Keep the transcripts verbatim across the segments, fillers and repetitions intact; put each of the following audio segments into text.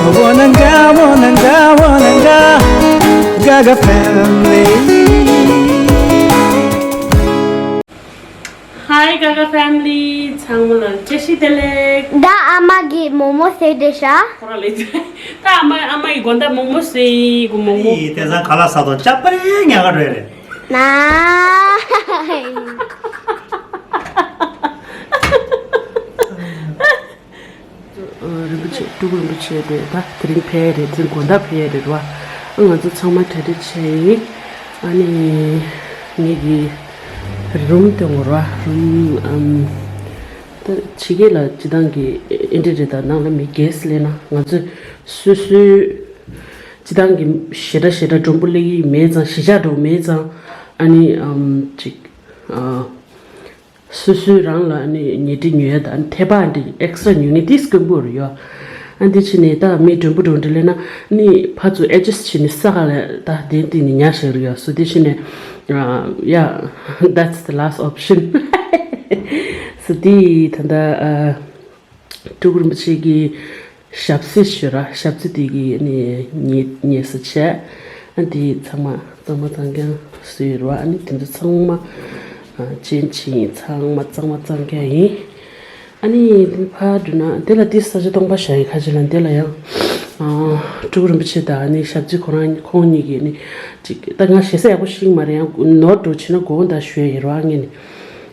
Wananga, wananga, wananga, Gaga family. Hi Gaga family, ཚང་མ་ལ་བཀྲ་ཤིས་བདེ་ལེགས། ད་ཨ་མ་གིས་མོག་མོག་བཟོས་བསྡད་ཤག་ཁོ་རང་ལས་ད་ཨ་མ་ཨ་མ་ཡི་དགོང་དག་མོག་མོག་བཟོས་ཡིན། གོ་མོག་མོག་ཨི་དེང་སང་ཁ་ལག་ཟ་དོ་ཅག་པ་རེ་ཉག་ག་རེ་རེད། ན། རིན་པོ་ཆེ་སྤྲུལ་སྐུ་རིན་པོ་ཆེ་དེ་ད་དེ་རིང་ཕེབས་རེད། དེ་རིང་དགོང་དག་ཕེབས་རེད་ར། ང་ཚོ་ཚང་མ་གྲ་སྒྲིག་བྱས་ཡིན། ཨ་ནི་ངེད་ཀྱི་རུམ་དེ་ངོ་ར་རུམ་ཨམ། ད་ཕྱི་རྒྱལ་ལ་སྤྱི་བཏང་གི་ཨེ་འདྲ་རེད། ད་ནང་ལ་མི་གེ་སི་སླེབས་ན་ང་ཚོས་སོ་སོའི་སྤྱི་བཏང་གི་ཞེ་དྲག་ཞེ་དྲག་མགྲོན་པོ་སླེབས་ཀྱི་མེད་ཙང་གཞིས་ཆགས་འགྲོ་མེད་ཙང་ཨ་ནི་ཨམ་ཅིག་ཨ། སོ་སོའི་རང་ལ་ཨ་ནི་ཉལ་ཁྲི་ཉོ་ཡ་དང་ཐལ་བ་འདི་ཨེག་སི་ཊ་ར་ཉོ་ནི་དེ་དཀོན་པོ་རེད་ཡ། ཨ་འདི་ཕྱི་ནས་ད་མི་མགྲོན་པོ་འགྲོ་འདྲ་སླེབས་ན་ནི་ཕར་ཚུར་ཨེ་ཇི་སི་ཊི་བྱས་ནས་ས་ག་ལ་ད་དེ་དེ་ནི་ཉར་བཞག་རེད་ཡ། སོ་དེ་ཕྱི་ནས་ཡ་that's the last option. སོ་དེ་ད་ལྟ་ཨ། སྤྲུལ་སྐུ་རིན་པོ་ཆེ་གི་ཞབས་རྩི་ཞུ་ར། ཞབས་རྩི་དེ་གི་ནི་ཉེ་ཉེ་ས་བྱས། ཨ་འདི་ཚང་མ་གཙང་མ་གཙང་རྐྱང་བཟོས་ར། ཨ་ནི་དེ་ཚོ་ཚང་མ་ཨ་ཅན་ཆི་ཡིན། ཚང་མ་གཙང་མ་གཙང་རྐྱང་ཡིན། ཨ་ནི་དེ་ཕར་འགྲོ་ན་དེ་ལ་དེ་ས་ཆ་སྟོང་པ་བཞག་ཡིན། ཁ་ཅིག་ལ་དེ་ལ་ཡང་ཨ་སྤྲུལ་སྐུ་རིན་པོ་ཆེ་དང་ཨ་ནི་ཞབས་རྩི་ཁོ་རང་ཁོང་གཉིས་ཀྱི་ནི་ཅིག་ད་ང་ཞེ་ས་ཡག་པོ་ཤེས་ཀྱི་མ་རེད། ཡང་ནོར་འགྲོ་ཕྱིན་ན་དགོངས་དག་ཞུ་ཡ་ཡིན་ར། ངས་ནི།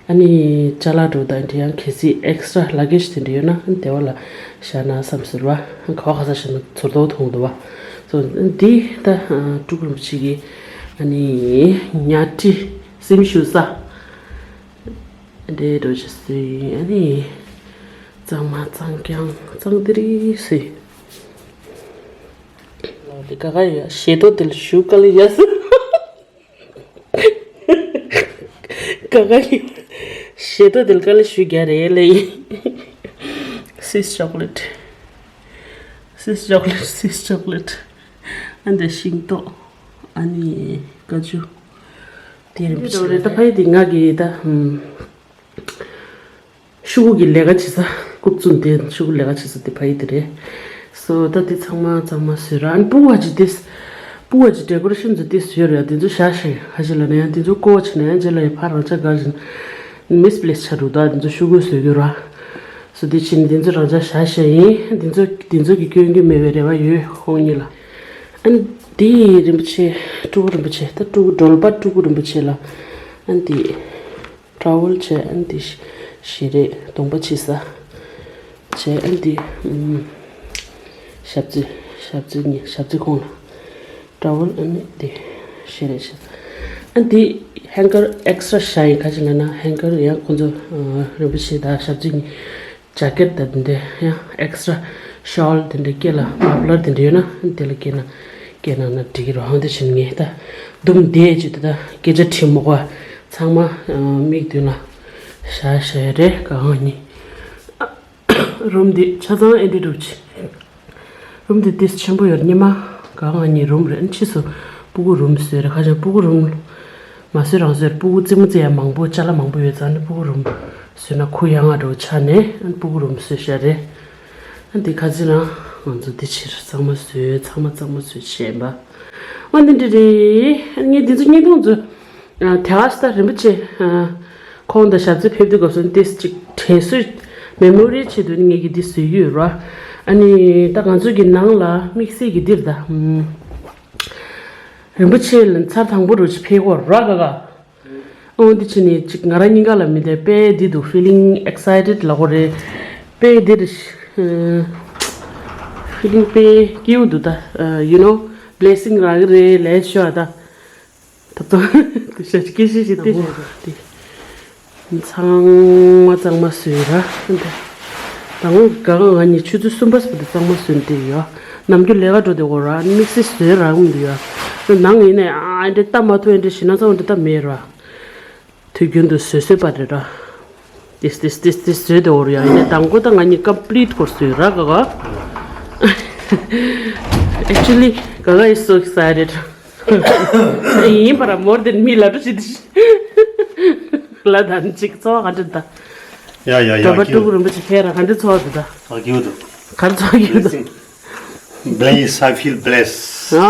ཨ་ནི་ཅ་ལག་འགྲོ་དང་དེ་ཡང་གལ་སྲིད་ཨེག་སི་ཊ་ར་ལ་གེ་ཇི་དེ་འདྲ་ཡོད་ན་ཨ་ནི་དེ་བ་ལ་བཞག་ན་བསམ་ཟེར་བ། ག་བ་ག་ས་བཞག་ན་ཚོར་དོགས་མཐོང་འདུག་བ། སོ་འདི་ད་སྤྲུལ་སྐུ་རིན་པོ་ཆེ་གི་ཨ་ནི་ཉལ་ཁྲི་སེམས་ཤུགས་ས་འདྲེ་འགྲོ་ཅི་སུ་ཨ་ནི་གཙང་མ་གཙང་རྐྱང་གཙང་དེ་རིགས་སུ། ལ་དེ་ག་ག་ཡོད་ཞེ་ཏོ་དེ་ལ་ཞུ་ག་ལ་ཡ་སུ། ག་ག་ཡིན། ཞེ་ཏོ་དེ་ལ་དཀའ་ལས་ཞུ་རྒྱ་རེད་ལེ། སིས་ཅོག་ལེ་ཊི། སིས་ཅོག་ལེ་ཊི། སིས་ཅོག་ལེ་ཊི། ཨ་འདི་ཤིང་ཏོག་ཨ་ནི་ཀ་ཅུ། དེ་རིམ་པ་ཞིག་རེད། ད་ཕ་ཡི་དེ་ང་གི་ད་ཧུམ། ཤུ་གུ་གི་ལས་ཀ་བྱེད་ས། རྐུབ་བཙུགས་ཏེ་ཤུ་གུ་ལས་ཀ་བྱེད་ས་དེ་ཕ་ཡི་དེ་རེད། སོ་ད་དེ་ཚང་མ་གཙང་མ་བཟོས་ར། ཨ་ནི་སྤུ་གུ་བ་ཅིག་དེ། སྤུ་གུ་བ་ཅིག་ཌེ་ཀོ་རེ་ཤན་ཚོ་དེ་བཟོས་ར། དེ་ཚོ་བཞག་ཤེ་ཁ་ཅིག་ལ་ནས་ཡང་དེ་ཚོ་བཀོ་བ་བྱས་ནས་ཡང་རྗེས་ལ་ཡང་ཕར་རང་ཅག་ག་བཞིན་མིས་པི་ལེ་སི་ཆགས་འགྲོ། ད་དེ་ཚོ་ཤུ་གུ་བཟོས་དགོས་ར། སོ་དེ་ཕྱིན་དེ་ཚོ་རང་ཅག་བཞག་ཤེ་ཡིན། དེ་ཚོ་དེ་ཚོ་གི་སྐྱོན་གྱི་མེད་པའི་རེ་བ་ཡོད་ཁོང་གཉིས་ལ། ཨ་ནི་དེ་རིན་པོ་ཆེ་སྤྲུལ་སྐུ་རིན་པོ་ཆེ་ད་སྤྲུལ་སྐུ་སྒྲོལ་པ་སྤྲུལ་སྐུ་རིན་པོ་ཆེ་ལ་ཨ་ནི་དེ། ཊ་ཝལ་བྱས། ཨ་ནི་འདི་ཞལ་རས་གདོང་པ་ཕྱི་ས་བྱས། ཨ་ནི་འདི་ཨམ་ཞབས་རྩི་ཞབས་རྩི་ནི་ཞབས་རྩི་ཁོང་ལ་ཊ་ཝལ། ཨ་ནི་འདི་ཞལ་རས་ཕྱི་ས། ཨ་ནི་འདི་ཧེང་གར་ཨེག་སི་ཊ་ར་བཞག་ཡིན། ག་ཅི་ལབ་ན་ཧེང་གར་ཡང་ཁོང་ཚོ་ཨ་རིན་པོ་ཆེ་དང་ཞབས་རྩི་གཉིས་ཇེ་ཀེཊ་དང་དེ་འདྲ་ཡང་ཨེག་སི་ཊ་ར་ཤོལ་དེ་འདྲ་སྐེ་ལ་མ་ཕ་ལར་དེ་འདྲ་ཡོད་ན་ཨ་ནི་དེ་ལ་སྐེ་ན་སྐེ་ནང་ན་འགྲིག་གི་རེད། ཨ་ནི་དེ་བཞིན་ངས་ད་འདུམ་བསྡད་ཅིག་ད་ད་སྐད་ཆ་དྲི་མོ་གོ་ཚང་མ་མིག་མདུན་ལ་བཞག་བཞག་ཡ་རེད། ག་གང་ཡིན། རུམ་འདི་ཆ་ཚང་ཨེ་འདྲ་འདྲ་བོ་ཅིག་རུམ་འདི་ཏིས་ཆེན་པོ་ཡོད། ཉི་མ་ག་གང་ཡིན་རུམ་རེད། ཕྱིས་སུ་སྤུ་གུ་རུམ་བཟོས་རེད། ཁ་ཆེ་སྤུ་གུ་རུམ་མ་བཟོས་རང་བཟོས། སྤུ་གུ་རྩེད་མོ་རྩེ་ཡ་མང་པོ་ཅ་ལག་མང་པོ་ཡོད་ཙང་ནི་སྤུ་གུ་རུམ་བཟོས་ན་ཁུ་ཡངས་ང་འགྲོ་ཆ་ནས་སྤུ་གུ་རུམ་བཟོས་བཞག་རེད། འདི་ཁ་ཆེ་རང་ང་ཚོ་འདི་ཕྱིར་གཙང་མ་བཟོས། ཚང་མ་གཙང་མ་བཟོས་བྱས་པ། ཨ་འདི་འདྲ་རེད། ངས་འདི་ཚོ་བརྙན་ཐུང་ཚོ་དེ་ག་སི་ད་རིན་པོ་ཆེ་ཁོང་དང་ཞབས་རྩི་ཕེབས་དུས་སྐབས་སུ་ཏིས་ཅིག་དྲན་གསོའི་མེ་མོ་རིའི་ཆེད་དུ་ངས་ཀྱིས་འདི་བཟོས་ཡོད་ར། ཨ་ནི་ད་ང་ཚོ་གི་ནང་ལ་དམིགས་བསལ་གྱི་འདིར་ད་རིན་པོ་ཆེ་ལ་ཚར་དང་པོ་རུ་ཅིག་ཕེབས་ཀྱི་ཡོད་ར། ག་ག་ཨོ་འདི་ཕྱི་ནས་ཅིག་ང་རང་གཉིས་ཀ་ལ་མི་འདོད་པས་འདི་འདུག feeling excited ལབ་དགོས་རེད། པས་འདིར་feeling པས་སྐྱིད་པོ་འདུག་ད་you know blessing རག་གི་རེད་ལས་ཤོག་ད། ད་ཚང་དུ་ཤ་ཅིག་སྐད་ཤིག་ཤིག་སྟེ་ཤ་ཅིག་སྟེ། ཚང་མ་གཙང་མ་བཟོས་ར། ད་ངོ་ག་ག་ང་གཉིས་ཆུ་ཚོད་གསུམ་པ་སུ་དུ་གཙང་མ་བཟོས་ཏེ་ཡོད། ནམ་རྒྱུན་ལས་ཀ་འགྲོ་དེ་འོ་ར་དམིགས་བསལ་བཟོས་རག་མི་འདུག་ཡ། ནང་ཡིན་ནས་ཨ་འདྲེ་ལྟ་མ་ཐུབ་ཨེ་འདྲེ་ཞེ་ན་ཚང་འདྲེ་ལྟ་མེད་ར། དུས་རྒྱུན་དུ་བཟོས་བཟོས་པ་རེད་ར། ཏིས་ཏིས་ཏིས་ཏིས་བཟོས་དེ་འོ་ར་ཡ། ཡིན་ནས་དང་པོ་ད་ང་གཉིས་complete སྐོར་བཟོས་ར་ག་ག Actually, Gaga is so excited. ཡིན་པ་ར་more than me ལབ་འགྲོ་ཞིག་འདི་ལ་ད་ཅིག་ཚོགས་ག་འདྲ་ད། ཡ་ཡ་ཡ། གྲོད་པ་སྤྲུལ་སྐུ་རིན་པོ་ཆེ་ཕེབས་ར་ག་འདྲ་ཚོགས་འདི་ད། ཨ་ཁྱེད་དུ། ག་རེ་ཚོགས་ཡོད་ད། Bless, I feel blessed. ཨ།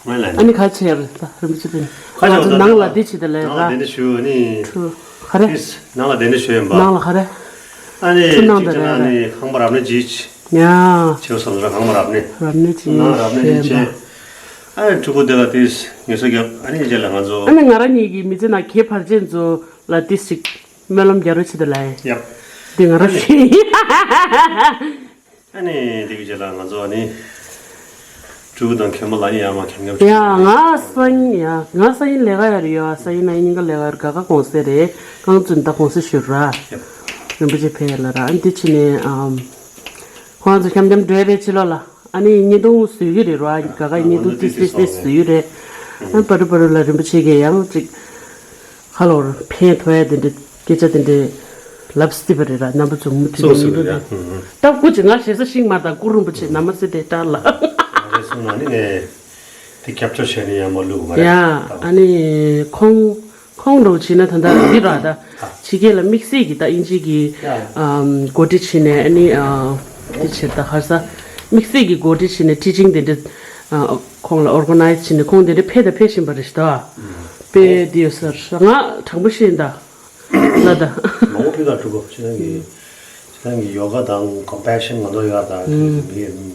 ཨུམ། ང་ལ་ཨ་ནི་ཁ་ཆེ་རེད་ད་རིན་པོ་ཆེ་དེ། ཁ་ཆེ་ང་ཚོ་ད་ནང་ལ་ད་འདི་བྱེད་དེ་ལས་ནང་ལ་ར། དེ་འདྲ་ཞུ་ནི། ཁ་རེ། ཨིས་ནང་ལ་དེ་འདྲ་ཞུ་ཡིན་པ། ནང་ལ་ཁ་རེ། ཨ་ནི་ཁྱོད་ནང་ཅིག་དེ་ཅིག་རེད་ནང་ནི་ཁང་པ་རབ་གནས་ཅིག་ཡ། ཆེ་བ་སོང་ར་ཁང་པ་རབ་གནས། རབ་གནས་ཅིག་ནང་རབ་གནས་ཅིག་ཞུ་ཡིན་པ། ཨ་ནི་ཕྲུ་གུ་དེ་ལ་དེས་ངེས་སོ་རྒྱབ་ཨ་ནི་རྗེས་ལ་ང་ཚོ། ཨ་ནི་ང་རང་ཉིད་ཀྱི་མི་ཚེ་ནང་གད་ཕར་ཕྱིན་ཚོ་ལ་དེ་ཞིག་སྨོན་ལམ་རྒྱག་རོགས་བྱེད་དེ་ལ་ཡིན། ཡབ། དེ་ང་རང་ཞིག་ཨ་ནི་དེ་གི་རྗེས་ལ་ང་ཚོ་ནི་ཕྲུ་གུ་དང་མཁན་པོ་ལ་ཡི་ཡང་མ་མཁན་མཁན་ཡ་ང་སང་ཉིན་ཡ་ང་སང་ཉིན་ལས་ཀ་ཡར་ཡོད། སང་ཉིན་ན་ཉིན་ཀ་ལས་ཀ་ཡར་ག་ག་གོང་སེ་རེད། རྐང་བཙུན་ད་གོང་སེ་ཞུ་ར། ཡབ། རིན་པོ་ཆེ་ཕེ་ལ་ར་ཨ་འདི་ཕྱི་ནས་ཨམ། ཁོང་ཚོ་འཁྱམ་འཁྱམ་འགྲོ་རེད་ཕྱི་ལོགས་ལ། ཨ་ནི་བརྙན་ཐུང་བཟོས་ཀྱི་རེད་ར་ག་ག་བརྙན་ཐུང་ཏིས་ཏིས་ཏིས་བཟོས་ཀྱི་རེད། ཨ་བ་རུ་བ་རུ་ལ་རིན་པོ་ཆེ་གིས་ཡང་ཅིག་ཁ་ལོར་ཕན་ཐོགས་ཡ་དེ་འདྲ་སྐད་ཆ་དེ་འདྲ་ལབ་སྲིད་པ་རེད་ར། རྣམ་པ་ཚོ་མུ་མཐུད་ནས་ཡིན་པ་རེད། ད་སྐུ་མཁྱེན་ང་ཞེ་ས་ཤིང་མ་དང་སྐུ་རིན་པོ་ཆེ་ན་མ་སྲིད་དེ་ལྟར་ལ། ང་རེ་སོང་ན་ནི་ངས་དེ་ཁྱབ་བསྒྲགས་བྱས་ནས་ཡང་མ་བླུག་མ་རེད། ཡ་ཨ་ནི་ཁོང་ཁོང་འགྲོ་བྱས་ན་ད་ལྟ་འདི་ར་ད་ཕྱི་རྒྱལ་ལ་དམིགས་བསལ་གྱི་ད་དབྱིན་ཇི་གི་ཨམ་འགོ་ཁྲིད་བྱས་ནས་ཨ་ནི་ཨ་དེ་བྱས་ད་ཧར་ས་དམིགས་བསལ་གྱི་འགོ་ཁྲིད་བྱས་ནས་ཊི་ཆིང་དེ་འདྲ་ཨ་ཁོང་ལ་ཨོར་གོ་ནའི་ཛི་བྱས་ནས་ཁོང་དེ་འདྲ་ཕེབས་དང་ཕེབས་བཞིན་པ་རེད་ཤི་ད། དཔེ་དེ་ཡོད་ས་རེད་ང་དྲང་པོ་བཤད་ད། ལ་ད། མང་པོ་ཕེབས་དང་ཕྲུ་གུ་ཕྱི་ནང་གི་ཕྱི་ནང་གི་ཡོ་ག་དང་ཀོམ་པེ་ཤན་ང་ཚོ་ཡོད་དང་ཕྲུ་གུ་མི་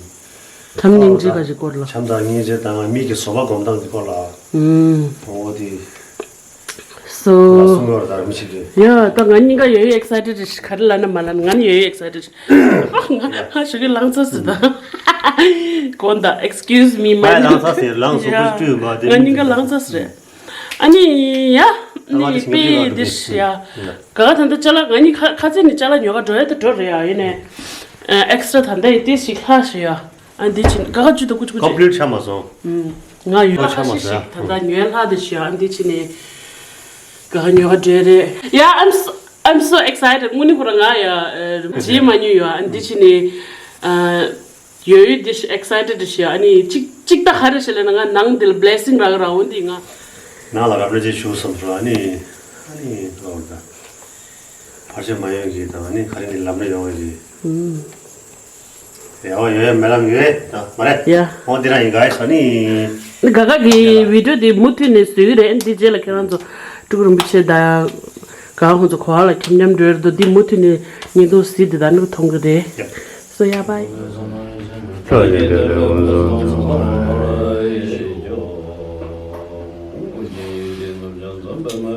ཁྲམ་སྙིང་རྗེ་ག་ཞིག་སྐོར་ལ། ཁྲམ་དང་སྙིང་རྗེ་དང་མི་གི་བཟོད་པ་སྒོམ་སྟངས་ཀྱི་སྐོར་ལ། ཨུམ། འོ་དེ། སོ། ལ་གསུང་ཡོད་དང་མི་ཤེས་དེ། ཡ་ད་ང་གཉིས་ཀ་ཡོད་ཡོད་ཨེག་སའི་ཊེཌ་རེད་ཤི་ག་རེ་ལབ་ན་མ་ལབ་ན་ང་ནི་ཡོད་ཡོད་ཨེག་སའི་ཊེཌ་རེད། ང་ཧ་ཞུ་གི་ལང་ཚ་ཟེར་ད། དགོངས་དག Excuse me མ་ལང་ཚ་ཟེར་ལང་སོ་པོ་སྤྲུལ་མ་དེ་ང་གཉིས་ཀ་ལང་ཚ་ཟེར་རེད། ཨ་ནི་ཡ། ཨ་ནི་པེ་དེ་ཤི་ཡ། ག་ག་ད་ལྟ་ཅ་ལག་ང་གཉིས་ཁ་ཁ་ཚན་ནི་ཅ་ལག་ཉོ་ག་འགྲོ་ཡ་ད་འགྲོ་རེད་ཡ་ཡིན་ནས། ཨེག་སི་ཊ་ར་ད་ལྟ་ཡི་ཏི་ཞིག་ལྷག་ཞུ་ཡ། ཨ་འདི་ཕྱིན་ག་ག་ཅུ་དང་ཀུ་ཅུ་ཀུ་ཅུ་ཀོམ་པི་ལིཊ་ཆགས་མ་སོང་། ང་ཡོད་ཁ་ཤས་ཤིག་ད་ལྟ་ཉོས་ལྷག་དེ་ཞུ་ཡ། ཨ་འདི་ཕྱིན་ནས་ག་ག་ཉོ་ག་འགྲོ་རེད་ཡ། I'm so I'm so excited དངོས་གནས་ཁོ་རང་ང་ཡ་རྗེས་མ་ཉོས་ཡོད། ཨ་འདི་ཕྱིན་ནས་ཡོད་ཡོད་དེ་ཤི་ཨེག་སའི་ཊེཌ་དེ་ཤི་ཨ་ནི་གཅིག་གཅིག་ད་ག་རེ་ཤི་ལེ་ན་ང་ནང་འདི་ལ་བི་ལེ་སིང་རག་རག་འོ་འདི་ང་ནང་ལ་རབ་གནས་ཅིག་ཞུ་བསམ་སོང་། ཨ་ནི་ཨ་ནི་ལོར་ད་བར་ཆད་མ་ཡོང་གི་དང་ཨ་ནི་ག་རེ་ནི་ལམ་ལ་ཡོང་གི་ཡོད་ཡོད་མེད་ལམ་ཡོད་ད་མ་རེད་ཡ། འོ་འདི་རང་ཡིན་ག་ཡ་ས་ནི་ནི་ག་ག་གི་བི་ཌི་ཡོ་དེ་མུ་མཐུད་ནས་བཟོས་ཀྱི་རེད། ཨ་ནི་འདི་རྗེས་ལ་ཁྱེད་རང་ཚོ་སྤྲུལ་སྐུ་རིན་པོ་ཆེ་དང་། གང་ཁོང་ཚོ་གོ་བ་ལ་ཁྱིམ་མཉམ་འགྲོ་རེད་དོ། འདི་མུ་མཐུད་ནས་ཉིན་ཐོག་ཟིག་འདི་དང་ནུབ་མཐོང་གི་རེད། སོ་ཡ་བའི། པདྨ་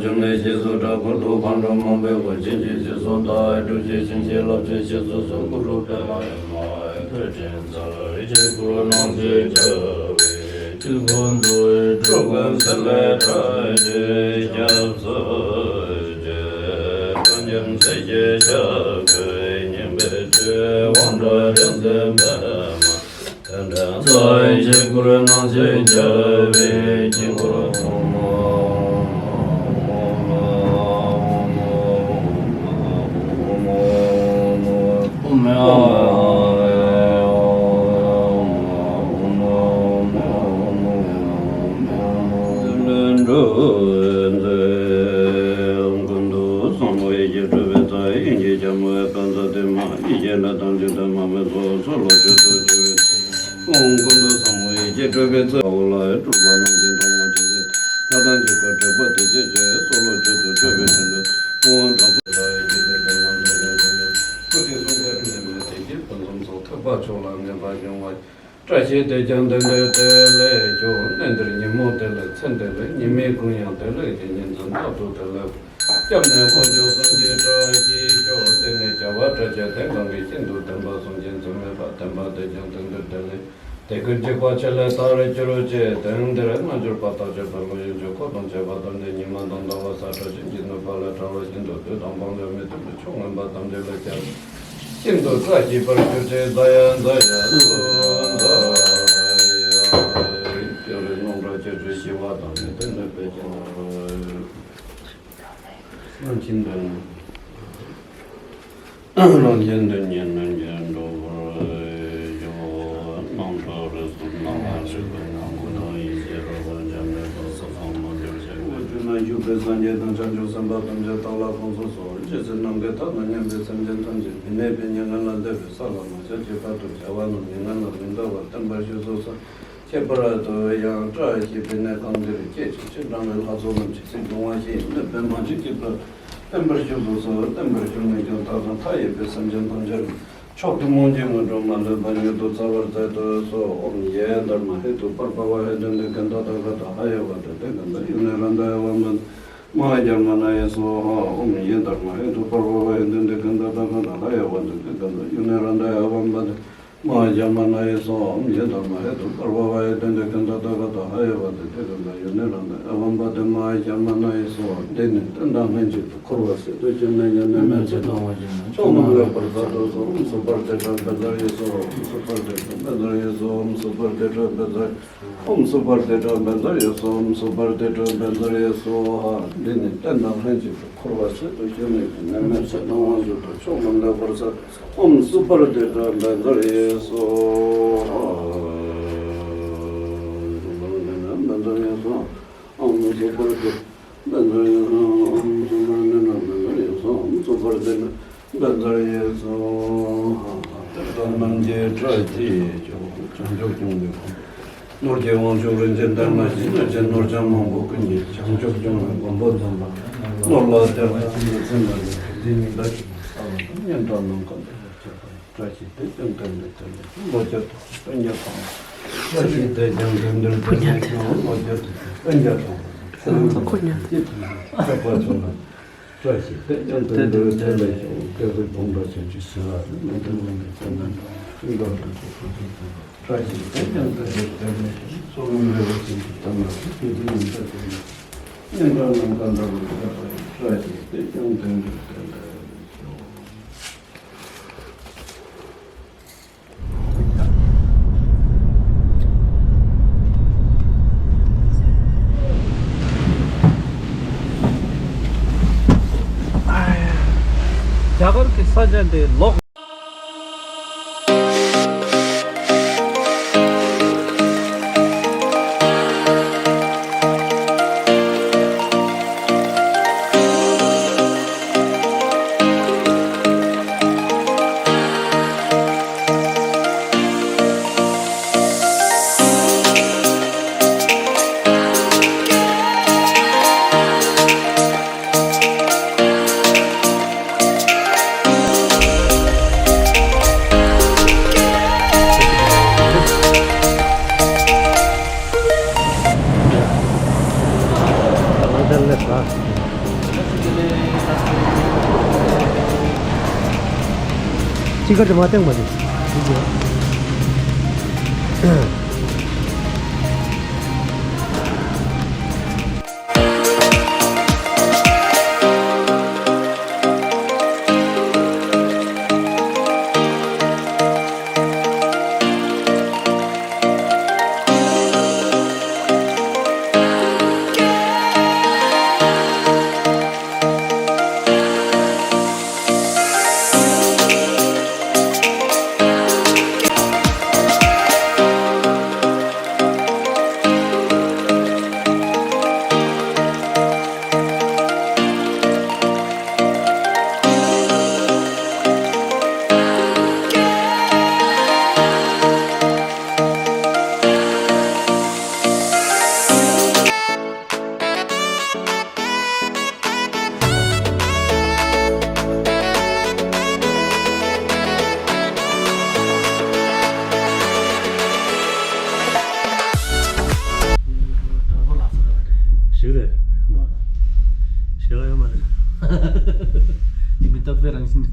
འབྱུང་གནས་ཞེས་སུ་གྲགས་འཁོར་དུ་འཕེལ་མ་ཞིག་ཞེས་སུ་གྲགས་འཁོར་དུ་གང་འགྲོ་མང་པོའི་འཁོར་བཅས་ཀྱི་རྗེས་སུ་བདག་སྒྲུབ་ཀྱི་ཞིང་གཤེགས་ལྷ་བཅས་ཞེས་སུ་གསོལ། གུ་རུ་པདྨ་ཡེ་མ་ཡེ་ཐོད་ཕྲེང་རྩལ་ཆེན་སྐུ་རུ་ནང་བཞིན་རྒྱལ་བའི་དཀྱིལ་འཁོར་འདུ་བའི་སྤྲུལ་སྐུ་མཚན་ལས་གྲགས་ཀྱི་སྐྱབས་སུ་མཆི། དཔལ་འཛམ་སྲས་ཀྱི་ཞབས་ཀྱི་སྙིང་པོའི་ཆུས་དབང་དྲག་རིག་འཛིན་པདྨ། ཀུན་ཏུ་བཟང་པོ་ཡིད་ཀྱིས་སྤྲུལ་པའི་ཚུལ། འོ་ལ་སྤྲུལ་པ་རྣམས་ཀྱི་གདུང་བ་ཇི་སྲིད་ལྷ་དང་བཅས་པ་དྲེགས་པ་དེ་སྐད་ཅེས་སོ་ལོ་མཆོད་དུ་མཆོད་པའི་དོན་དུ་ཨོ་དྲག་ཏུ་ལ་ཡི་གེ་དེ་ལྟར་མ་འཛོམས་ཀྱང་ཁོ་ནས་སྐུ་དེ་གསུང་བྱ་སྤྲུལ་པའི་དེ་སྐད་ཕུན་སུམ་ཚོགས་ཐེག་པ་མཆོག་ལ་གནས་པ་འབྱུང་བ། བཀྲ་ཤིས་དེས་ཀྱང་དེང་འདིར་བདེ་ལེགས་ཤོག་གནས་འདིར་ཉིན་མོ་བདེ་ལེགས་མཚན་བདེ་ལེགས་ཉི་མའི་གུང་ཡང་བདེ་ལེགས་ཀྱི་ཉིན་མཚན་རྟག་ཏུ་བདེ་ལེགས། སྐྱབས་གནས་དཀོན་མཆོག་གསུམ་གྱི་བཀྲ་ཤིས་ཤོག་དེ་ནས་བྱ་བ་བཀྲ་ཤིས་དེ་གང་གི་ཤིན་ཏུ་བདེན་པ་གསུམ་གྱི་མཚན་མེད་པ་བདེན་པ་དེས་ཀྱང་དེང་འདིར་བདེ་ལེགས། དེ་ཀུན་འཇིག་པ་ཆེ་ལས་ཐར་གྱུར་ཅིག་དེང་འདིར་རྣལ་འབྱོར་པ་ཐམས་ཅད་བུ་མོ་ཡིན་ཕྱིར་འཁོར་དང་བཅས་པ་ཐམས་ཅད་ཉི་མ་དང་ཟླ་བ་ས་ཁྲ་བྱིན་གྱིས་ནུབ་པ་ལས་ཐར་བར་ཤིན་ཏུ་དུས་དང་དཔག་ཏུ་མེད་ཐུབ་པའི་ཕྱོགས་མངོན་པ་ཐམས་ཅད་ལ་ཁྱབ། ཤིན་ཏུ་བཀྲ་ཤིས་པར་གྱུར་ཅིག་མཛའ་ཡ་མཛའ་ཡ་སུ་མཛའ་ཡ། སྐྱོ་རེ་རྣམ་གྲོལ་ཁྱེད་ཚོའི་ཞི་བ་དང་ནི་དོན་ནི་དཔལ་གྱི་ནོར། གླང་ཆེན་འདི་གླང་ཆེན་འདི་ཉིད་ནི་འགྱུར་འགྲོ་བར་ཤོག་སངས་རྒྱས་དང་བྱང་ཆུབ་སེམས་དཔའ་ཐམས་ཅད་བདག་ལ་དགོངས་སུ་གསོལ། ཇི་སྲིད་ནམ་མཁའི་མཐའ་དང་མཉམ་པའི་སེམས་ཅན་ཐམས་ཅད་མི་གནས་པའི་མྱ་ངན་ལས་འདས་པའི་ས་ལ་མ་ཆགས་ཀྱི་བར་དུ་བྱ་བ་རྣམས་མི་མངའ་བར་མི་འདའ་བར་བརྟན་པར་བཞུགས་སུ་གསོལ། ཁྱད་པར་དུ་ཡང་བཀྲ་ཤིས་པའི་གནས་ཁང་འདིར་སྐྱེས་ཆེན་ཆེན་གྲངས་མེད་ལྷ་ཚོགས་རྣམས་ཇི་སྲིད་འབྱུང་བ་བཞིན་གནས་པའི་མ་བཅོས་ཀྱི་བར་དུ་བརྟན་པར་བཞུགས་སུ་གསོལ། བརྟན་པར་བཞུགས་ནས་ཀྱང་མཐའ་དང་མཐའ་ཡས་པའི་སེམས་ཅན་ཐམས་ཅད་མཆོག་ཏུ་མོས་ཀྱི་དངོས་གྲུབ་མ་ལུས་པ་མྱུར་དུ་སྩལ་བར་མཛད་དུ་གསོལ། ཨོཾ་ཡེ་དྷརྨཱ་ཧེ་དུ་པར་བྷ་ཝ་ཧེ་ཏུནྟེ་གནྡྷ་ཏ་ག་ཏ་ཧ་ཡེ་ཝ་ཏུནྟེ་གནྡྷ་ཡུ་ནེ་རནྡྷ་ཡ་ཝམ་པ་ཏེ་མ་ཧཱ་ཛ་མ་ན་ཡེ་སྭཱ་ཧཱ། ཨོཾ་ཡེ་དྷརྨཱ་ཧེ་དུ་པར་བྷ་ཝ་ཧེ་ཏུནྟེ་གནྡྷ་ཏ་ག་ཏ་ཧ་ཡེ་ཝ་ཏུནྟེ་གནྡྷ་ཡུ་ནེ་རནྡྷ་ཡ་ཝམ་པ་ཏེ་མ་ཧཱ་ཛ་མ་ན་ཡེ་སྭཱ་ཧཱ། ཨོཾ་ཡེ་དྷརྨཱ་ཧེ་དུ་པར་བྷ་ཝ་ཧེ་ཏུནྟེ་གནྡྷ་ཏ་ག་ཏ་ཧ་ཡེ་ཝ་ཏུནྟེ་གནྡྷ་ཡུ་ནེ་རནྡྷ་ཡ་ཝམ་པ་ཏེ་མ་ཧཱ་ཛ་མ་ན་ཡེ་སྭཱ་ཧཱ། འདི་ནི་རྟེན་དང་ལྷན་ཅིག་ཏུ་འཁོར་བ་སྲིད་དུ་འབྱུང་གནས་ཉོན་མོངས་མེ་ལྕེ་ལྡང་བ་ཅན་ལ་ཕྱོགས་རྣམས་ལེགས་པར་མཛད་དུ་གསོལ། ཨོཾ་སུ་པར་ཏེ་ཏྲ་བཛྲ་ཡེ་སྭཱ་ཧཱ། ཨོཾ་སུ་པར་ཏེ་ཏྲ་བཛྲ་ཡེ་སྭཱ་ཧཱ། ཨོཾ་སུ་པར་ཏེ་ཏྲ་བཛྲ་ཨོཾ་སུ་པར་ཏེ་ཏྲ་བཛྲ་ཡེ་སྭཱ་ཧཱ། ཨོཾ་སུ་པར་ཏེ་ཏྲ་བཛྲ་ཡེ་སྭཱ་ཧཱ། འདི་ནི་རྟེན་དང་ལྷན་ཅིག་ཏུ་འཁོར་བ་སྲིད་དུ་འབྱུང་གནས་ཉོན་མོངས་མེ་ལྕེ་ལྡང་བ་ཅན་ལ་ཕྱོགས་རྣམས་ལེགས་པར་མཛད་དུ་གསོལ། ཨོཾ་སུ་པར་ཏེ་ཏྲ་བཛྲ་ཡེ་སྭཱ་ཧཱ། ཨོཾ་སུ་པར་ཏེ་ཏྲ་བཛྲ་ཡེ་སྭཱ་ཧཱ། ཨོཾ་སུ་པར་ཏེ་ཏྲ་བཛྲ་ཡེ་སྭཱ་ཧཱ། ཨོཾ་སུ་པར་ཏེ་ཏྲ་བཛྲ་ཡེ་སྭཱ་ཧཱ། ཨོཾ་སུ་པར་ཏེ་ཏྲ་བཛྲ་ཡེ་སྭཱ་ཧཱ། གཏེར་སྟོན་རྣམས་ཀྱི་བཀྲ་ཤིས་ཤོག། བྱང་ཆུབ་སྐྱོང་བའི་གོ་འཕང་ནོར་གྱི་དབང་ཕྱུག་རིན་ཆེན་ལྡན་མ་ཞིག་ནོར་གྱི་ནོར་སྦྱིན་མང་པོ་ཀུན་གྱི་བྱང་ཆུབ་སྐྱོང་བའི་མགོན་པོ་འཛོམས་པ་ནོར་ལ་དད་པ་ཆེན་པོས་ཚིམ་པར་བགྱི། འདི་ཉིད་ལ་ཞུགས་པའི་ས་ལ་སྙན་གྲགས་ནམ་མཁའ་ལ་ཁྱབ་པ་ཡི། བཀྲ་ཤིས་དེས་ཀྱང་དོན་འགྲུབ་སྟེར་བར་ཤོག། ལོ་བརྒྱ་དང་དོན་བརྒྱ་དང་། བཀྲ་ཤིས་དེས་ཀྱང་དོན་འགྲུབ་སྟེར་བར་ཤོག། ལོ་བརྒྱ་དང་དོན་བརྒྱ་དང་། ཚེ་རིང་དང་བདེ་སྐྱིད་དང་སྐྱབས་པ་ཚོ་ལ། བཀྲ་ཤིས་དེས་ཀྱང་དོན་འགྲུབ་སྟེར་བར་ཤོག། བཀྲ་ཤིས་དེས་ཀྱང་དོན་འགྲུབ་སྟེར་བར་ཤོག། བཀྲ་ཤིས་དེས་ཀྱང་དོན་འགྲུབ་སྟེར་བར་ཤོག། རྒྱ་གར་གྱི་ས་ཆ་འདི་ལོག་ཅི་ག་དེ་མ་བཏང་མ་རེད། ཞིག་རེད། ཞེ་དྲག་ཡོད་མ་རེད། མི་རྟག་པའི་རང་བཞིན།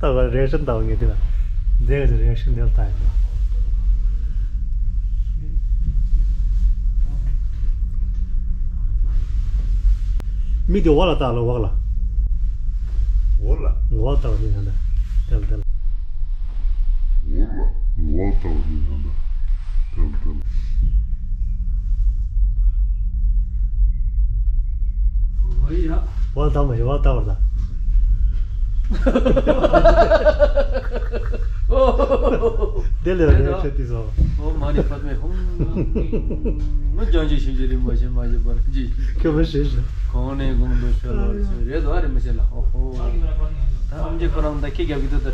ད་ག་རེ་ཨེག་ཤན་ལྟ་བ་ངེས་དེ་ལ། འདས་ཀྱི་རེ་ཨེག་ཤན་དེ་ལ་ལྟ་ཡིན། མི་དེ་འོག་ལ་ལྟ་ལ་འོག་ལ། འོག་ལ། འོག་ལ་ལྟ་བ་ནི་ཡང་ན། དེ་ལ་དེ་ལ། འོག་ལ་འོག་ལ་ལྟ་བ་ནི་ཡང་ན། དེ་ལ་དེ་ལ། འོག་ལ་ལྟ་བ་མ་ཡིན་འོག་ལ་ལྟ་བར་ལྟ། དེ་ལས་རེ་ཆེ་དེ་སོ། ཨོཾ་མ་ཎི་པདྨེ་ཧཱུྃ། ང་ཀྱང་ཅི་ཞིག་ཅི་རིག་མ་ཤེས་མ་ཤེས་པར་ཅི། ཁྱོད་མ་ཤེས་ཤིག་གོང་ནས་གོང་དུ་ཤོར་བར་ཆོས་རེད་དོ། ཨ་རེ་མ་ཤེས་ལ། ཨོ་ཧོ། ད་ཨམ་ཆི་ཁོ་རང་ད་ཁྱི་རྒྱབ་ཀྱི་འདུག་ད།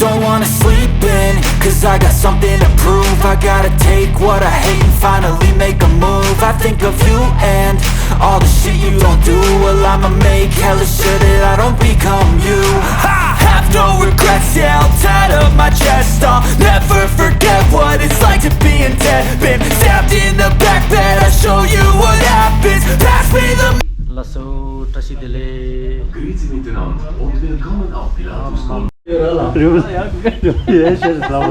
Don't wanna sleep in, cause I got something to prove. I gotta take what I hate and finally make a move. I think of you and all the shit you don't do. Well, I'ma make hella sure that I don't become you. Ha! Have no regrets, yeah, I'll tie up my chest. I'll never forget what it's like to be in debt. Been stabbed in the back bed, I'll show you what happens. Pass me the. Lasso, Tashi Dele. Grüezi miteinander und willkommen auf Pilatus. རེད་བ་ལ། རེད་བ་ལ། ཡེ་ཤེས་ལ་བ། ཨ་ཡ།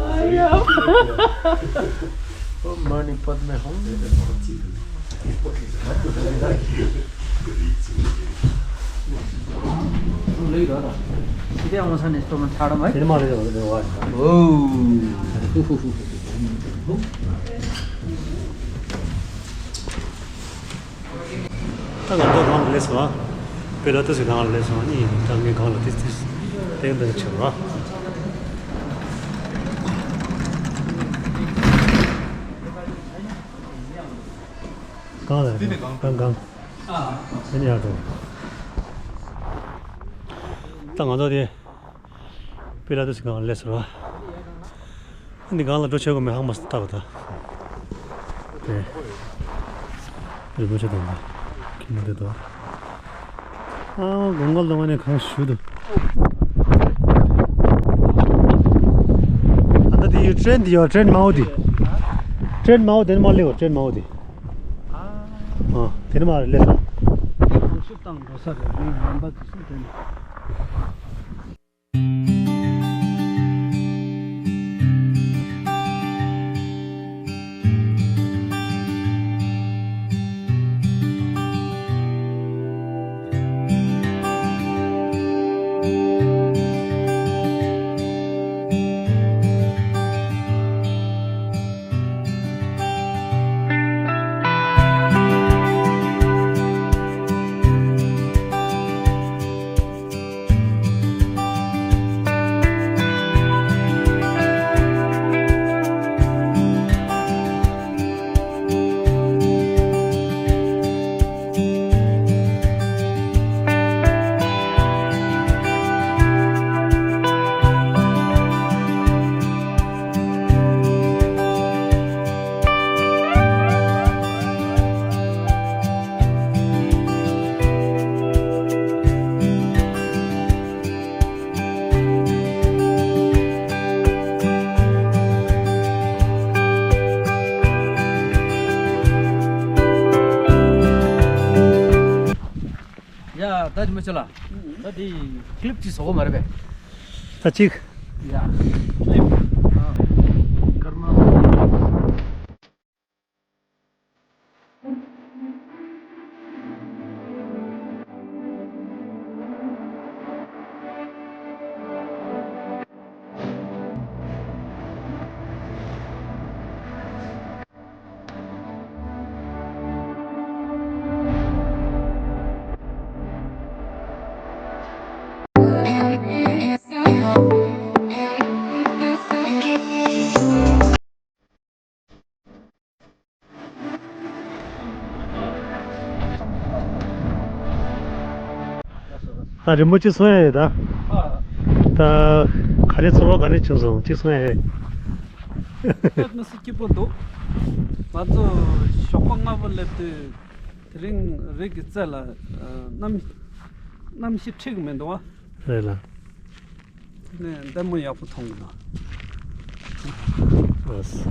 ཨ་ཡ། ཨོཾ་མ་ཎི་པདྨེ་ཧཱུྃ། ལེགས་ར་ར། ཁྱི་དེ་ཨང་ས་ནས་སྟོན་མ་ཐར་མ། དེ་མ་རེད་རེད་བ། ཨོ། ད་ང་ཚོ་གང་ལ་སླེབས་སོང་། པི་ལ་ཏུ་སི་གང་ལ་སླེབས་སོང་། གཉིས་ཡིན་ད་ངས་གང་ལ་ཏིས་ཏིས་ཏེང་ཏེང་ཆེ་བ། གང་ལ་གང་གང་ཨེ་ནི་ཡར་འགྲོ། ད་ང་ཚོ་དེ། པི་ལ་ཏུ་སི་གང་ལ་སླེབས་སོང་། འདི་གང་ལ་འགྲོ་ཆོག་གི་མེད་ཧང་མ་སྟག་ད། དེ། རི་མོ་ཆེ་དང་། ཁྱི་མོ་དེ་དོ། ཨ་དགོང་དག་ལ་ང་ནས་གང་ཞུ་དུ། ཨ་ད་དེ་ཡོད་ཊེན་དེ་ཡོད་ཊེན་མའོ་དེ། ཊེན་མའོ་དེ་ནས་མ་སླེབས་ཊེན་མའོ་དེ། ཨ་དེ་ནས་མ་སླེབས་སོང་། དེ་གང་ཞུ་དང་འགྲོ་ས་རེད་མི་ངན་པ་དེ་སུ་དེ་ནས། ཡ། ད་ཅི་མ་བྱེད་ལ། ད་དེ་ཀི་ལིབ་ཅིག་བཟོ་གོ་མ་རེད་པས། ད་ཅིག་ཡ། ཀི་ལིབ། ཨ། སྐར་མ། ད་རིན་པོ་ཆེ་གསུང་ཡ་ཡོད་ད། ད་ག་རེ་ཚོར་བ་ག་རེ་བྱུང་སོང་ཅིག་གསུང་ཡ་ཡོད། སྐད་མི་སྲིད་སྐྱིད་པོ་འདུག་ང་ཚོ་ཞོགས་པ་སྔ་པོ་སླེབས་དུས་དེ་རིང་རི་གི་རྩེ་ལ་གནམ་གནམ་གཤིས་འཁྲིག་མི་འདུག་བ། རེད་ལ། ནས་ལྟད་མོ་ཡག་པོ་མཐོང་གི་འདུག་ཨོས།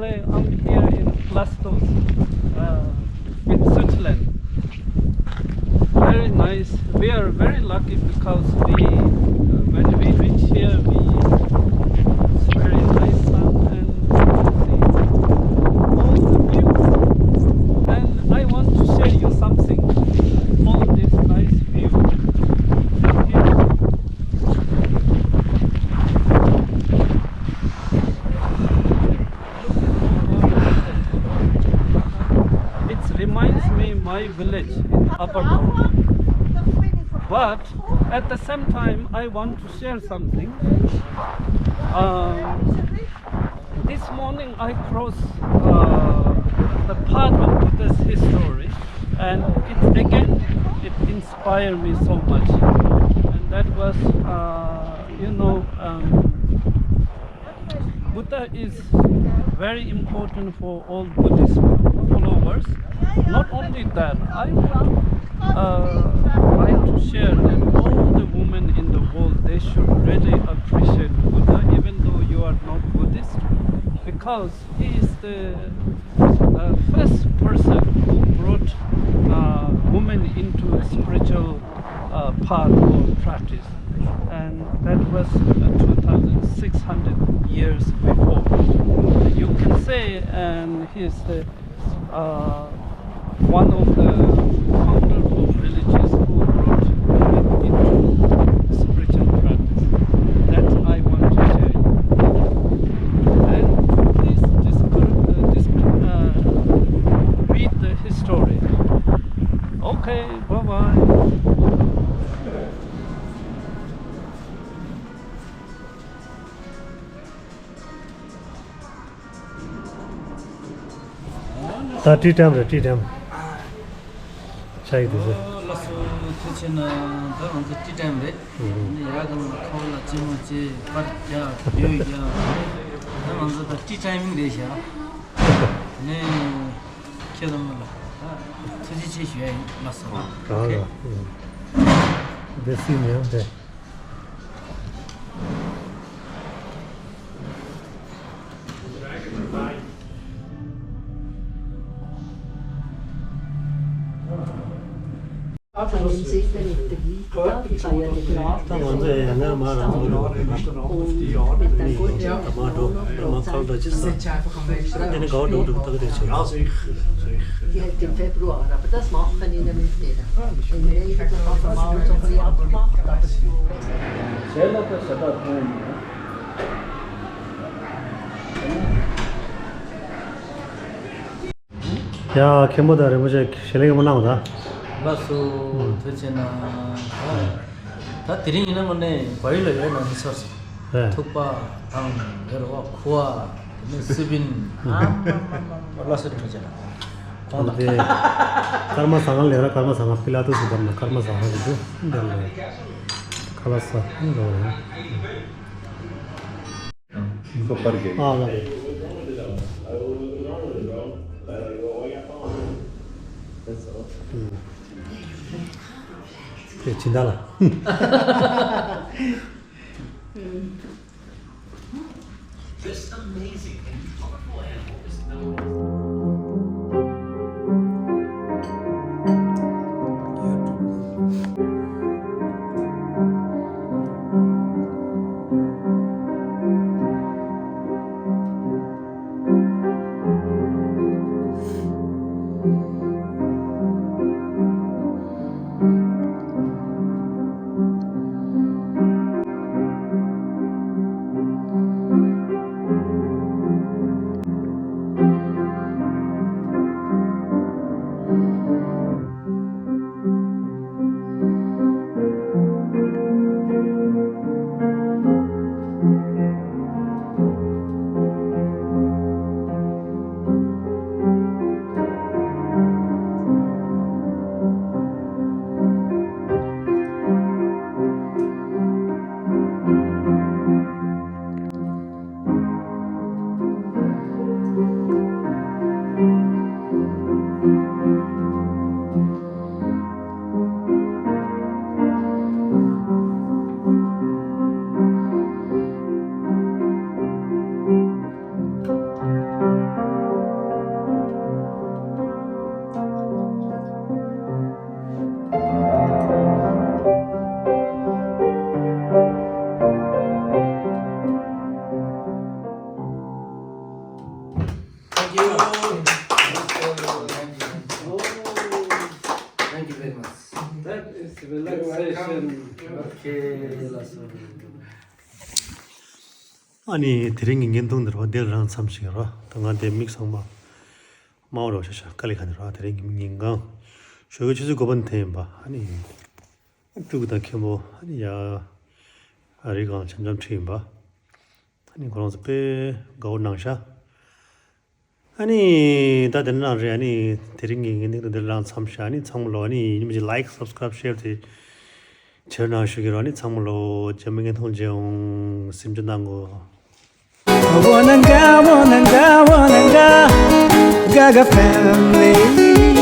I'm here in Plastos, uh, in Switzerland. Very nice. We are very lucky because we, uh, when we reach here, we, it's very nice sun and we see all the views. And I want to share you something. All this nice view. Here. It reminds me my village in Upper Thondon. But at the same time, I want to share something. Um, this morning I crossed, uh, the path of Buddha's history, and it again, it inspired me so much. And that was, uh, you know, um, Buddha is very important for all Buddhist followers. Not only that, I would, uh, like to share that all the women in the world, they should really appreciate Buddha, even though you are not Buddhist, because he is the, uh, first person who brought, uh, women into a spiritual, uh, path or practice. And that was, uh, two thousand six hundred years before. You can say, and he's the, uh, one of the founder of religious who brought women into spiritual practice. That I want to share you. And please discur-, uh, discur-, uh, read the history. Okay, bye bye. ད་ཊི་ཊའིམ་རེད། ཊི་ཊའིམ། ཆ་ཡིག་དེ་ཚོ། ཨོ་ལགས་སོ། ཐུགས་རྗེ་ཆེ་གནང་། ད་ང་ཚོ་ཊི་ཊའིམ་རེད། ཨུ་ཧུ། ནི་ཡར་གང་ལ་ཁོ་ལ་ལྕེ་མོ་ལྕེ་པར་རྒྱག་བེའུ་རྒྱག་ད་ང་ཚོ་ད་ཊི་ཊའིམ་རེད་ཤག་ནི་ཁྱེད་རང་ལ་ད་ཐུགས་རྗེ་ཆེ་ཞུ་ཡ་ཡིན། ལགས་སོ། ཨོ་ཁེ། རང་ལ། ཨུ། དེ་སྲིད་ནས་དེ། ད་ང་ཚོ་ཡང་ན་མ་རང་ཚོ་ལ་ད་མ་འགྲོ་ད་མ་ཁག་ད་ཅི་ས་དེ་ནི་དགའ་བ་འགྲོ་འགྲོ་ད་ག་དེ་བྱས། Die hat im Februar, aber das machen wir nicht mehr mit denen. Im Regen haben wir mal so ein bisschen abgemacht, aber ཡ། མཁན་པོ་དང་རིན་པོ་ཆེ་ཞལ་ལག་མ་གནང་བ་ད། ལགས་སོ། ཐུགས་རྗེ་གནང་། ད་དེ་རིང་ཡིན་ན་དངོས་གནས་བལ་ཡུལ་ལ་ཡོད་ན་མི་ཚོར་སོང་། ཐུག་པ་དང་ཡོད་རེད་བ། ཁུ་བ། དེ་ནས་སི་པིན། ཨ་མ་མ་མ་མ། ལགས་སོ། ཐུགས་རྗེ་གནང་། ཁོང་དང་། དེ་སྐར་མ་བཟང་ང་ལས་ར་སྐར་མ་བཟང་ང་པི་ལ་ཏུ་སི་དམ་ན་སྐར་མ་བཟང་ང་ལས་འདུག་འདིར་ལས་ཁ་ལ་ས་འགྲོ་རེད། ཁོ་པར་གྱི། ཨ་ལ་རེད། དེ་སྦྱིན་བདག་ལ། This amazing and colorful animal is known as ཨ་ནི་དེ་རིང་གི་བརྙན་ཐུང་འདི་རོ་འདིར་རང་མཚམས་ཤིག་རོ། ད་ང་དེ་མིག་ཚང་མ་དམར་བོ་རོ་ཤ་ཤ་དཀའ་ལས་ཁ་ནས་རོ། དེ་རིང་གི་ཉིན་གང་ཞོགས་ཀྱི་ཆུ་ཚོད་དགུ་པ་ནས་དེ་ཡིན་པ། ཨ་ནི་སྤྲུལ་སྐུ་དང་མཁན་པོ་ཨ་ནི་ཡ་ཨ་རི་གང་འཆམ་འཆམ་ཁྲིད་ཡིན་པ། ཨ་ནི་ཁོ་རང་ཚོ་དཔེ་དགའ་བོ་གནང་ཤག་ཨ་ནི་ད་དེ་ནང་རེད། ཨ་ནི་དེ་རིང་གི་ངའི་གནད་དོན་འདིར་ལངས་མཚམས་ཤིག་ཨ་ནི་ཚང་མ་ལོ་ཨ་ནི་ཉིན་མོ་ཅིག་ལའིཀ་སབ་སི་ཀ་རའིབ་ཤེར་དེ་བྱེད་རོགས་གནང་ཞུ་གི་རོགས། ཨ་ནི་ཚང་མ་ལོ་རྗེས་མའི་བརྙན་ཐུང་མཇལ་འོང་། སེམས་ཆུང་གནང་གོ། Wananga, wananga, wananga, Gaga family.